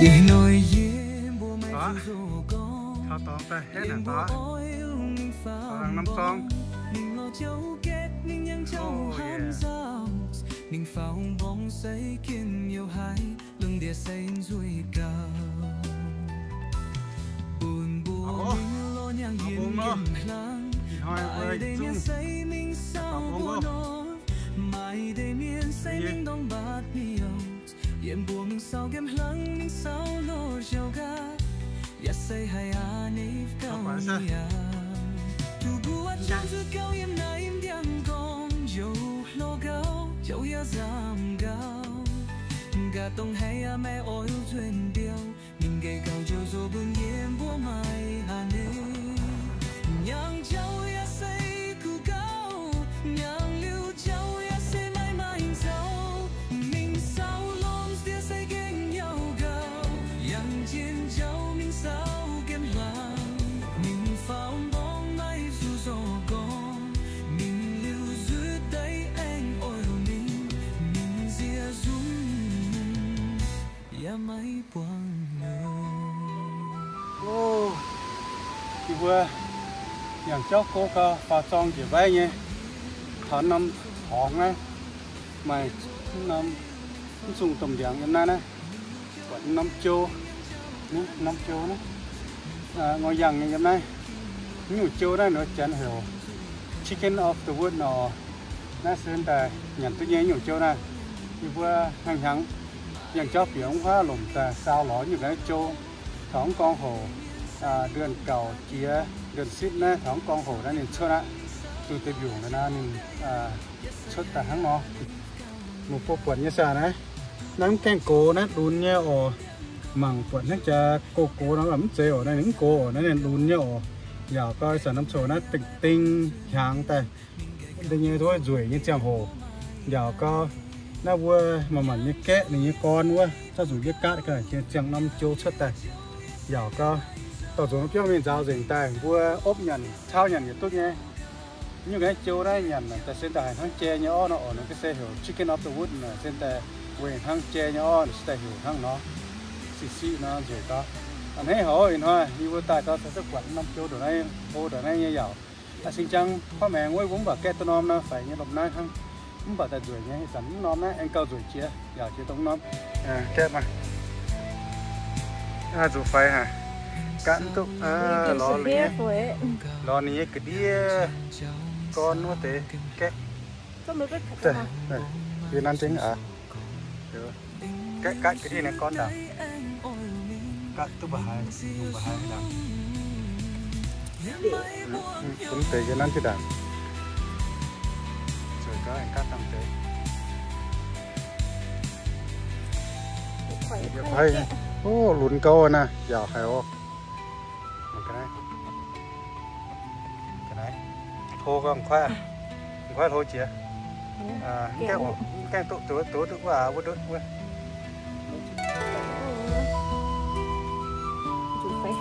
Taux dorngx daaih, heh, naaic daaih, taux norm zorng. Oh, yeah. Ih hnoi mbuo zungv taux mbong loh. Yie mbuo mingh sau gemh hlang, mingh sau loz-ziouc gaax, yaac se haiz aa nipv gauh mi'aqv. Duqv mbuo jangx zuqc gauh yiem naaiv ndiangx-gorngv, njoux hlo gauh, njoux yaac nzamc gauh. Gaax dongh haiz aa maaih oix nzuonx mbiauh, mingh geh gauh njoux zoh mbuo yiem mbuo maaih aa nipv. Nyaangc jauv yaac se kuh gauh, nyaangc liuz jauv yaac se maaih maaih nzauh. Mingh sau lomh ndiev se gengh yauh gauh, yangh jiex jauv mingh sau gemh hlang. Mingh faaux mborngz maaih zuqc zoh gorngv, mingh liuz zuiz deix aengx oix mingh, mingh nziex nzunc yaac maiv buangh nor. Yie mbuo yangh jauv go gau, faaux zorng njiec mbaiv nyei, taux norm horngz naaiv, maaih norm mv zungh domh ndiangx yiem naaiv naaiv, buatc norm jou, norm jou naaiv, ngoi yangh nyei yiem naaiv. Nyungc jou naaiv nor janx heuc chicken of the wood nor. Naaiv se daaih nyanc duqv nyei nyungc jou naaiv. Yie mbuo hnyangx-hnyangx yangh jauv bieqc mv huaav lomc daaih saau lorz nyungc ga'naaiv jou. Taux mv gorngv hoc, เดือนเก้า jiex เดือนสิบ naaiv, taux mv gorngv hoc naaiv ninh cuotv aqv. Duqv deix mbiungc naaiv ninh cuotv daaih hnangv nor. Mv baac buatc nyei saah naaiv, naaiv mv gaengh gox naaiv, lunx nyei oc. Mangc buatc hnangv jaax gox gox nor mv zeiz oc, naaiv ninh mv gox oc, naaiv ninh lunx nyei oc. Yaac gau ih zanc norm coc naaiv dingh dingh hnyangx daaih, da'nyeic nzueic nyei ziangh hoc. Yaac gau naaiv mbuo manc-manc nyei gaeqv ninh nyei gorn wuov, zungv zuqc yie gaatv ga'naaiv jiex ziangh norm jou cuotv daaih. Yaac gau dorh nzuonx biauv mingh nzaaux nzengc daaih, mbuo opv nyanc, cau nyanc yietc duqv nyei. Nyungc ga'naaiv jou naaiv nyanc daaih se daaih haiz hnangv jai nyei orv nor oc, nor ga'sie heuc chicken of the wood naaic, se daaih weic hnangv jai nyei orv, se daaih heuc hnangv nor. Siqv siqv nor nzueic gau. A'hneiv hoc ih hnoi yie mbuo daaih gau caux duqv buatc norm jou ndongc naaiv, hlo ndongc naaiv nyei yaac. Aa, sing jang huaav maengx wuov mbuo mv baac gaeqv duqv norm nor, faix nyei lomh naaiv hnangv. Mv baac daaih nzueic nyei, ih zanc mv norm naaiv aengx gauh nzueic jiex, yaac jiex dongh norm. Gaeqv maah. Zuqc faix haic. Gaatv duqv, lorz ninh nyei, lorz ninh nyei ga'ndiev gorn wuov deix gaeqv. Yie nanv dengv aqv. Gaatv, gaatv ga'ndiev nyei gorn ndaangc. Gaatv duqv mba'haaix, mba'haaix ndaangc. Bun deix yie nanv jienv ndaangc. Zueiz gaax aengx gaatv dangh deix. Yie kuaaiv, o, lunx gouv naaiv, yaauc haic oc. Hlo gau, kuaaiv, kuaaiv hlo jiex. Mv gaengh duqv, duqv, duqv, wuov, wuov, duqv, wuov. Zuqc faix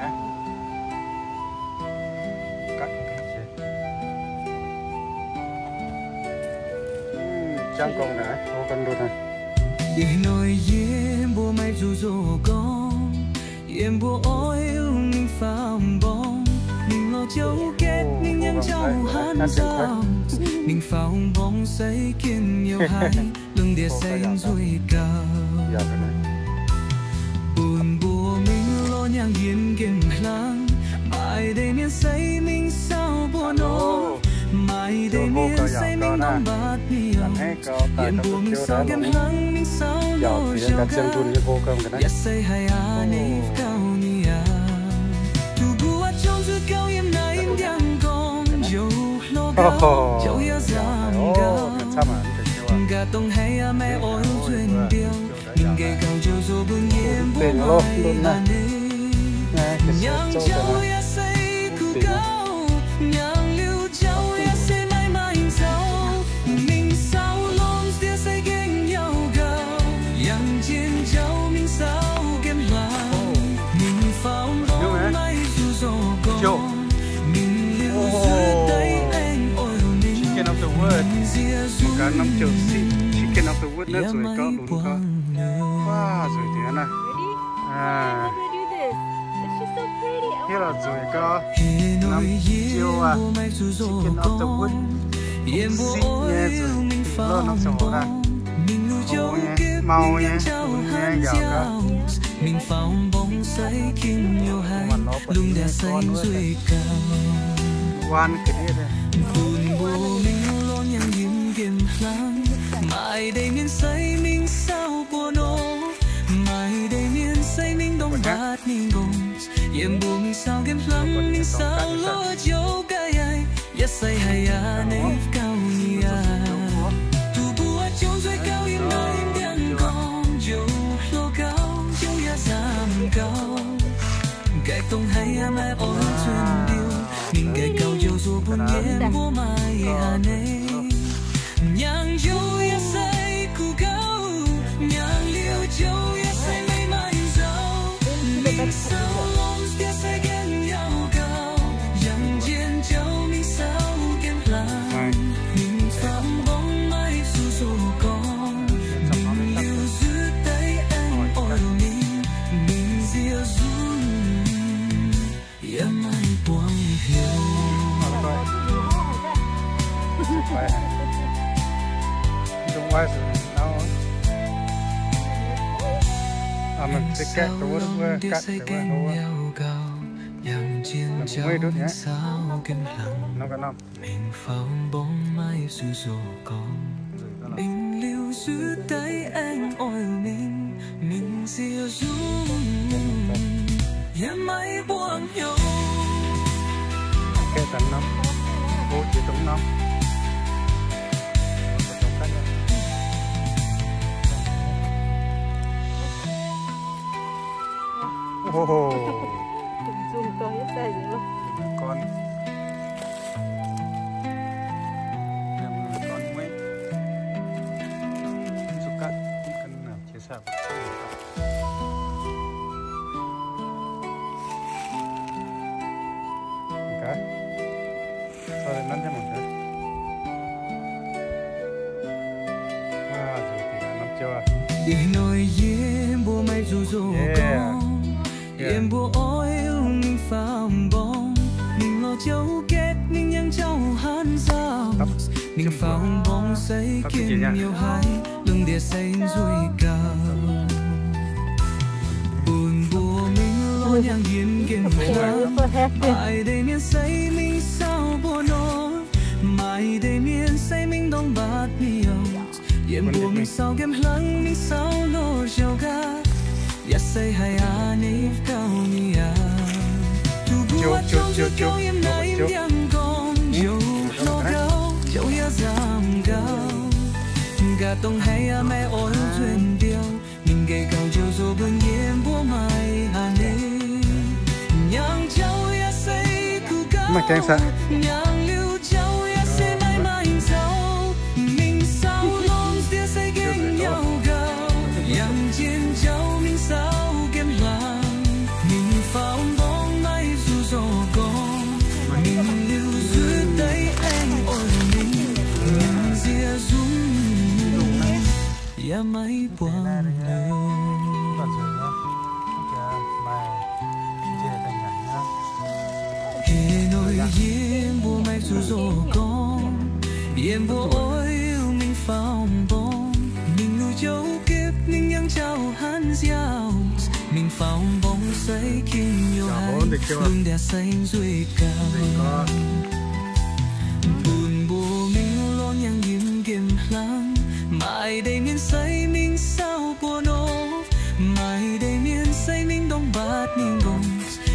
haic. Jangv gorngv naaic, hlo gau ndutv naaic. Ih hnoi yie mbuo maiv zuqc zoh gorngv, yie mbuo oix lungh mingh faaux mborngz, mingh lorz jouv gaeqv, mingh yangh jauv hanc nzamc, mingh faaux mborngz se ginv youh haic, lungh ndiev se nzueic gauh. Bun mbuo mingh lorz nyaanh yienx gemh hlang, maaih deix mienh se mingh saauv mbuo nor, maaih deix mienh se mingh ndorm mbatc miuc. Yie mbuo mingh saauv gemh hlang, mingh saauv loz-ziouc gaax, yaac se haiz aa nipv gauh mi'aqv. Duqv mbuo jangx zuqc gauh yiem naaiv ndiangx-gorngv, njoux hlo gauh, njoux yaac nzamc gauh. Gaax dongh haiz aa maaih oix nzuonx mbiauh, mingh geh gauh njoux zoux bun yie mbuo maaih aa nipv. Nyaangc jauv yaac se kuh gauh, nyaangc liuz jauv yaac se maaih maaih nzauh. Mingh saauv lomh ndiev se gengh yauh gauh, yangh jiex jauv mingh saauv gemh hlang. Mingh faaux mborngz maaih zuqc zoh gorngv, mingh liuz zuiz deix aengx oix mingh nziex nzunc. Chicken of the wood naaiv nzueic gauh, lunx gauh. Waac, nzueic dingc naaiv. Nzueic gau, norm jiu aac, ziex ginv norm ziangh wuov, siqv nyei nzueic, dingh loh norm ziangh hoc naaiv, houc nyei, mau nyei, bun nyei yaac gau. Mingh faaux mbong sai ginv youh haic, lungh ndiev sai nzueic gauh. Waan ga'ndiev deix. Bun mbuo mingh lorz nyanc yiem nqemh hlang, maaih deix mienh sai mingh saauv buoz nor, maaih deix mienh sai mingh ndongc mbatc mingh nqorngv. Yiem mbuo mingh saauv nqemh hlang, mingh saauv loz-jauv ga'yaih, yaac sai haiz yaac neiv gauh mi'aqv. Duqv mbuo jauv nzueic gauh yiem naaiv ndiangx gorngv, jauv hlo gauh, jauv yaac nzamc gauh. Nqaaiv dongh haiz yaac maaih oix zunh ndiouh, mingh nqaaiv gauh jauv zoux bun yie mbuo maaih haaix nyungc. Nyaanh jauv yaac sai kuh gauh, nyaanh liuz jauv yaac sai maiv maaih nzauh. Mingh saauv longx diex sai gaengh yauh gauh, yangh jien jauv mingh saauv gaengh hlang. Mingh faaux mbong maaih zuqc zoux gorngv, mingh liuz zuqc daaih aengx oix mingh, mingh nziex nzunc. Yaac maiv buangh hnyouv. Mingh faaux mbong maaih zuqc zoux gorngv, mingh liuz zuqc daaih aengx oix mingh, mingh nziex nzunc. Yaac maiv buangh hnyouv. Ih hnoi yie mbuo maiv zuqc zoux gorngv, yie mbuo oix mingh faaux mbong, mingh lorz jauv gaeqv, mingh yangh jauv hanc nzauh, mingh faaux mbong sai ginv youh haic, lungh ndiev sai nzueic gauh. Bun mbuo mingh lorz nyanc yiem nqemh hlang, maaih deix mienh sai mingh saauv buoz nor, maaih deix mienh sai mingh ndongc mbatc mingh yaac. Yiem mbuo mingh saauv nqemh hlang, mingh saauv loz-jauv gaax, yaac sai haiz a'hneiv gauh mi'aqv. Duqv mbuo jauv nzueic gauh yiem naaiv ndiangx-gorngv, jauv hlo gauh, jauv yaac nzamc gauh. Gaax dongh haiz yaac maiv oix zunh ndiouh, mingh nqaaiv gauh jauv zoux bun yie mbuo maaih haaix nyungc. Nyaanh jauv yaac sai kuh gauh, nyaanh liuz jauv yaac sai maiv maaih nzauh. Mingh saauv longx diex sai gaengh yauh gauh, yangh jien jauv mingh saauv nqemh hlang, mingh faaux mbong maaih zuqc zoux gorngv, mingh liuz zuqc daaih aengx oix mingh, mingh nziex nzunc. Yaac maiv buangh hnyouv. Ih hnoi yie mbuo maiv zuqc zoux gorngv, yie mbuo oix mingh faaux mbong, mingh liuz jauv gaeqv, mingh yangh jauv hanc nziaauc, mingh faaux mbong sai ginv youh haic, lungh ndiev sai nzueic gauh. Bun mbuo mingh lorz nyanc yiem nqemh hlang, maaih deix mienh sai mingh saauv buoz nor, maaih deix mienh sai mingh ndongc mbatc mingh nqorngv.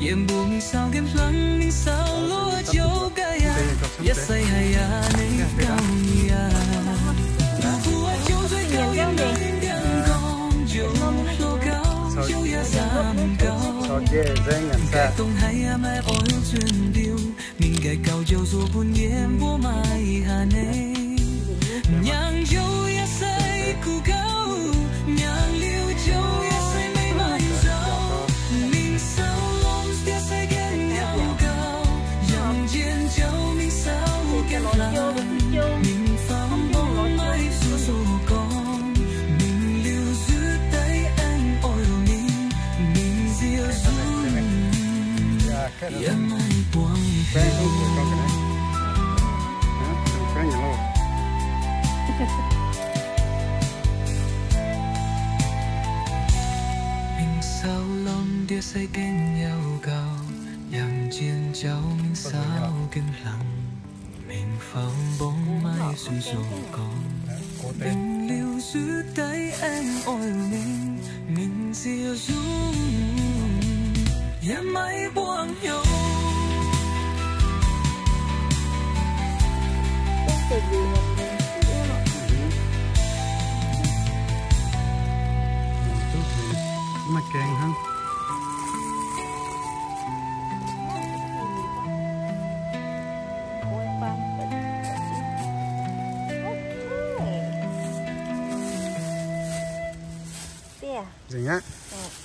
Yiem mbuo mingh saauv nqemh hlang, mingh saauv loz-jauv ga'yaih, yaac sai haiz a'hneiv gauh mi'aqv. Duqv mbuo jauv nzueic gauh yiem naaiv ndiangx-gorngv, jauv hlo gauh, jauv yaac nzamc gauh. Gaax dongh haiz yaac maiv oix zunh ndiouh, mingh nqaaiv gauh jauv zoux bun yie mbuo maaih haaix nyungc. Nyaanh jauv yaac sai kuh gauh, nyaanh liuz jauv yaac sai maiv maaih nzauh. Mingh saauv longx diex sai gaengh yauh gauh, yangh jien jauv mingh saauv gaengh hlang, mingh faaux mbong maaih zuqc zoux gorngv, mingh liuz zuqc daaih aengx oix mingh, mingh nziex nzunc. Yie maiv buangv hnyouv. Mingh saau lomh ndiev sai gengh yauh gauh, yangh jien jauv mingh saau gengh hlang. Mingh faaux mbong maiv zuqc nzoih gorngv, mingh liuz zuqc daaih aengx oix mingh, mingh nziex nzungh, yie maiv buangv hnyouv. Maiv gaengh hnangv. Nzengc aqv.